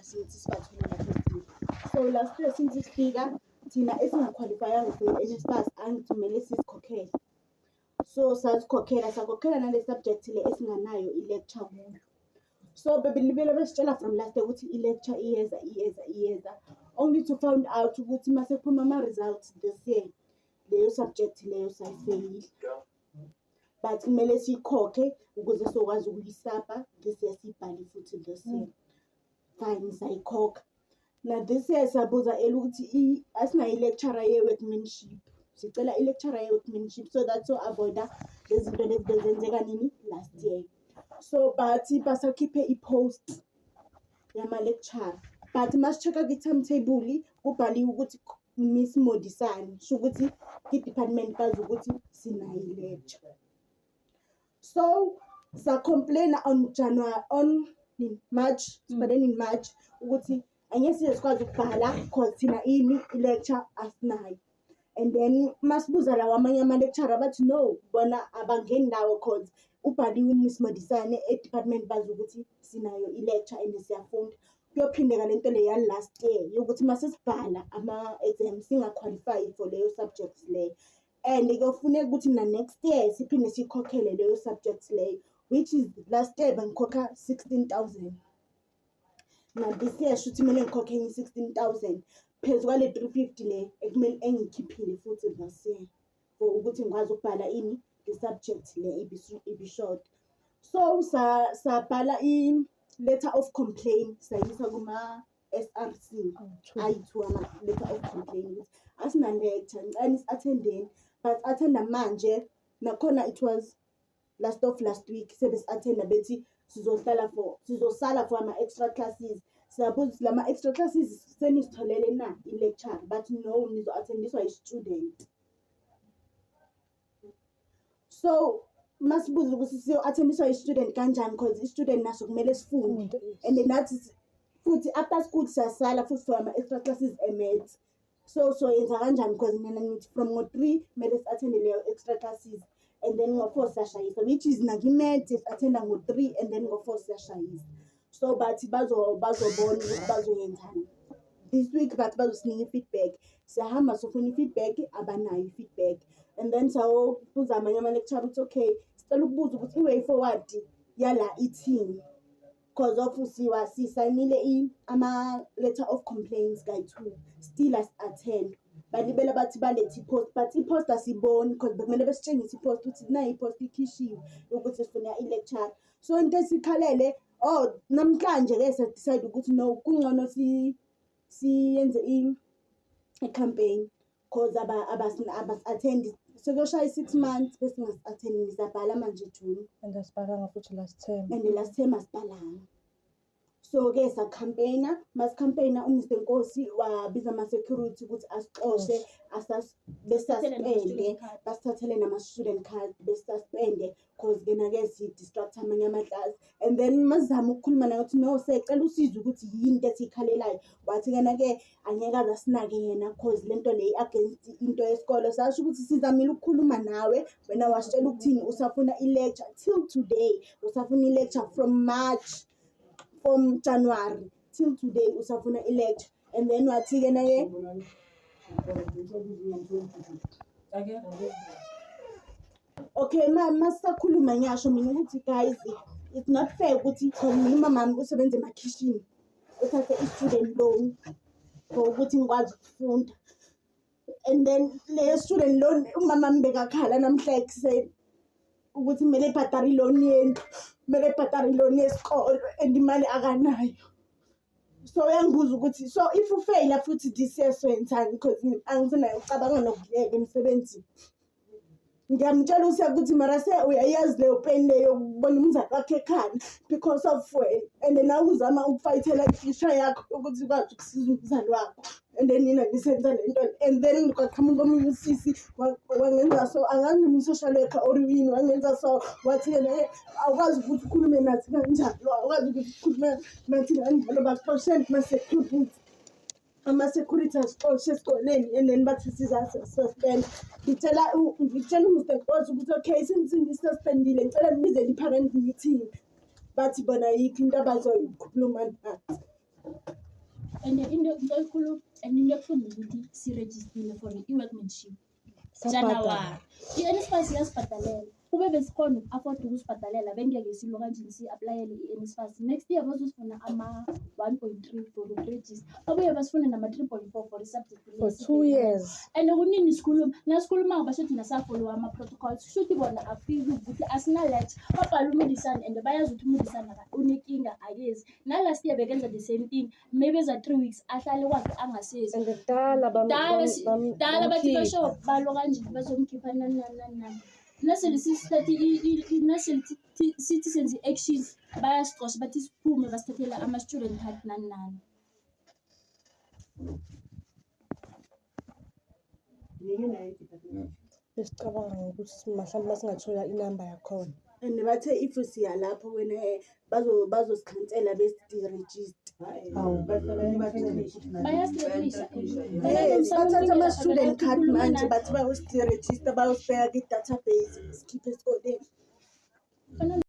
since sibathole lapho sifika. So last year since sifika thina esinga-qualify-anga for i-NSFAS, angithi kumele sizikhokhele. So sazikhokhela, sakhokhela nale subject le esinganayo i-lecture kuyo. So bebelibele besitshela from last year ukuthi i-lecture iyeza, iyeza, iyeza, only to found out ukuthi mase kuphuma ama-results this year, leyo subject leyo sayifeyile, but kumele siyikhokhe ukuze sizokwazi ukuyisapa this year, siyibhale futhi this year. Fine, sayikhokha. Na this year sabuza ela ukuthi asinayo i-lecturer ye-workmanship, sicela i-lecturer ye-workmanship so that so avoid-a lezi zinto lezi bezenzeka nini last year. So bathi basakhiphe i-post yama-lecturer, but masi-check-a kwi-timetable kubhaliwe ukuthi Miss Modisane, sho ukuthi i-department bazi ukuthi sinayo i-lecture. So sa-complain-a on January, on March, sibhale in March ukuthi angeke size sikwazi ukubhala 'cause thina ini, i-lecture asinayo. And then masibuza lawa amanye ama-lecturer, bathi no, bona abangeni ndawo 'cause ubhaliwe uMiss Modisane e-department, bazi ukuthi sinayo i-lecture and siyafunda. Kuyophindeka lento le ya last year yokuthi mase sibhala ama-exam singa-qualify for leyo subject leyo, and kuyofuneka ukuthi na next year siphinde siyikhokhele leyo subject leyo, which is last year bengikhokha 16,000. Na this year shuthi kumele ngikhokhe enye 16,000 phezu kwale 350 le ekumele engiyikhiphile futhi this year for ukuthi ngikwazi ukubhala ini, le subject le ibishoda. So sabhala i-letter of complaint, sayisa kuma-SRC ayi-two ama-letter of complaint ukuthi asina-lecture, ngicela nisi-attend-eni. But attend-a manje nakhona, it was last of last week sebesi-attend-a, bethi sizohlala for, sizosala for ama-extra classes. Siyabuza ukuthi lama-extra classes senisitholele na i-lecture? Bathi no, nizo-attend-iswa i-student. So masibuza ukuthi siyo-attend-iswa i-student kanjani, 'cause i-student naso kumele sifunde, and nathi futhi after school siyasala futhi for ama-extra classes e-maths. So soyenza kanjani? Because nina nithi from ngo-3 kumele si-attend-e leyo extra classes and then ngo-4 siyashayisa, which is nakwi-maths si-attend-a ngo-3 and then ngo-4 siyashayisa. So bathi bazobona ukuthi bazoyenzani this week, bathi bazosinika i-feedback. Siyahamba sofuna i-feedback, abanayo i-feedback. And then sayobuza amanye ama-lecturer ukuthi okay, sicela ukubuza ukuthi i-way forward yala ithini, 'cause of siwa sisayinile ama-letter of complaints kayi-two, still asi-attend. Balibela bathi balethe i-post, but i-post asiyiboni 'cause bekumele besitshengise i-post ukuthi nayi i-post ikhishiwe yokuthi sifuna i-lecture. So into esikhalele, oh, namhlanje-ke sa-decide ukuthi no, kungcono siyenze i-campaign 'cause abasi-attend-i. Sekuyoshaya i-6 months besingasi-attend-i, siyabhala manje June. And asibhalanga futhi last term. And last term asibhalanga. So-ke sa-campaign-a, masi-campaign-a uMr Nkosi wabiza ama-security ukuthi asixoshe, be-suspend-e, basithathele nama-student card, be-suspend-e 'cause kena-ke si-distract-a amanye amaklasi. And then masizama ukukhuluma naye ukuthi no, siyacela usizo ukuthi yini into esiyikhalelayo, wathi kena-ke angeke aze asinake yena 'cause lento le i-against into yesikolo. Sasho ukuthi sizamile ukukhuluma nawe, wena wasitshela ukuthini? Usafuna i-lecture till today, usafuna i-lecture from March, from January till today usafuna i-lecture. And then wathi-ke naye Ake. Okay, ma masisakhuluma ngiyasho mina ukuthi guys, it's not fair ukuthi 'cause mina umamami usebenza emakhishini, uthathe i-student loan for ukuthi ngikwazi ukufunda, and then leyo student loan umamami bekakhala namhla ekuseni ukuthi kumele ebhadare i-loan yendlu, kumele ebhadare i-loan yesikolo, and imali akanayo. So uyangibuza ukuthi so if ufeyila futhi this year soyenzani, because angisenayo ucabanga nokuyeka emsebenzini. Ngiyamtshela usiya ukuthi mara se uyayazi leyo pain leyo yokubona umzali wakhe ekhala because of wena, and nawe uzama uku-fight-ela i-future yakho ukuthi ukwazi ukusiza umzali wakho, and then nina nisenza le nto. And then kwaqhamuka omunye usisi wangenza so, angazi noma i-social worker or yini, wangenza so, wathi yena, "Eh, awukwazi ukuthi ukhulume nathi kanjalo, awukwazi ukuthi ukhulume nathi kanjalo." Baxosheni kuma-security, ama-security asixoshe esikoleni, and then bathi siza-suspend. Ngitshela uMr Nkosi ukuthi okay, since ni-suspend-ile, ngicela nibizele i-parent meeting. Bathi bona ayikho into abazoyikhuluma nathi. And into ekhulu and into ebuhlungu ukuthi sirejistile for i-workmanship. Sabhadala. January. I-NSFAS iyasibhadalela. Kube besikhona uku-afford ukusibhadalela, bengeke silo kanjeni si-applyele i-NSFAS. Next year bazosifuna ama-1.3 for ukurejista, babuye basifune nama-3.4 for i-subject le For 2 years. And kunini sikhuluma, nasikhulumako basho thina safollowa ama-protocols, kusho ukuthi bona afiki ukuthi asina-lecture. Babhala uModisane and bayazi ukuthi uModisane unekinga, akezi. Na-last year bekenza the same thing, maybe eza 3 weeks, ahlale kwakhe angasezi. And kudala Dala dala bathi bamkhipha. Basho balo kanje bazomkhipha, nani nani nani nani. Nasele sisithathe nasele sithi senze i-action, bayasixosha, bathi siphume, basithathela ama-student card, nani nani. Nike nayo i-department. Besicabanga ngokuthi mhlawumbe masingathola inamba yakhona. And bathe if siya lapho wena bazosikhansela besi-deregister. Hawu. Bayasiregisha. Yes, bathatha ama-student card manje, bathi bayosiregister, bayosibeka kwi-database, sikhiphe esikoleni.